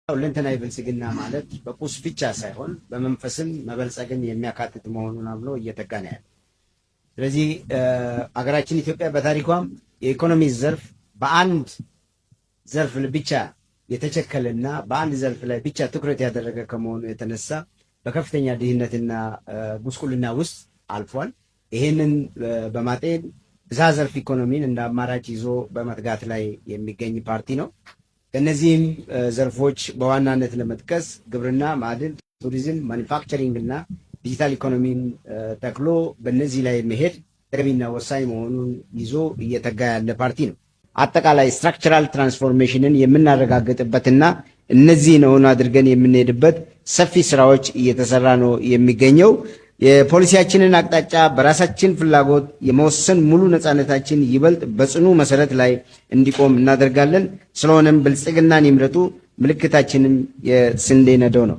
ሁለንተናዊ ብልጽግና ማለት በቁስ ብቻ ሳይሆን በመንፈስም መበልጸግን የሚያካትት መሆኑን አምኖ እየተጋ ነው ያለ። ስለዚህ አገራችን ኢትዮጵያ በታሪኳም የኢኮኖሚ ዘርፍ በአንድ ዘርፍ ብቻ የተቸከለና በአንድ ዘርፍ ላይ ብቻ ትኩረት ያደረገ ከመሆኑ የተነሳ በከፍተኛ ድህነትና ጉስቁልና ውስጥ አልፏል። ይሄንን በማጤን ብዝሃ ዘርፍ ኢኮኖሚን እንደ አማራጭ ይዞ በመትጋት ላይ የሚገኝ ፓርቲ ነው። ከእነዚህም ዘርፎች በዋናነት ለመጥቀስ ግብርና፣ ማዕድን፣ ቱሪዝም፣ ማኑፋክቸሪንግ እና ዲጂታል ኢኮኖሚን ተክሎ በእነዚህ ላይ መሄድ ተገቢና ወሳኝ መሆኑን ይዞ እየተጋ ያለ ፓርቲ ነው። አጠቃላይ structural transformation ን የምናረጋግጥበትና እነዚህን እውን አድርገን የምንሄድበት ሰፊ ስራዎች እየተሰራ ነው የሚገኘው። የፖሊሲያችንን አቅጣጫ በራሳችን ፍላጎት የመወሰን ሙሉ ነፃነታችን ይበልጥ በጽኑ መሰረት ላይ እንዲቆም እናደርጋለን። ስለሆነም ብልጽግናን ይምረጡ። ምልክታችንም የስንዴ ነዶ ነው።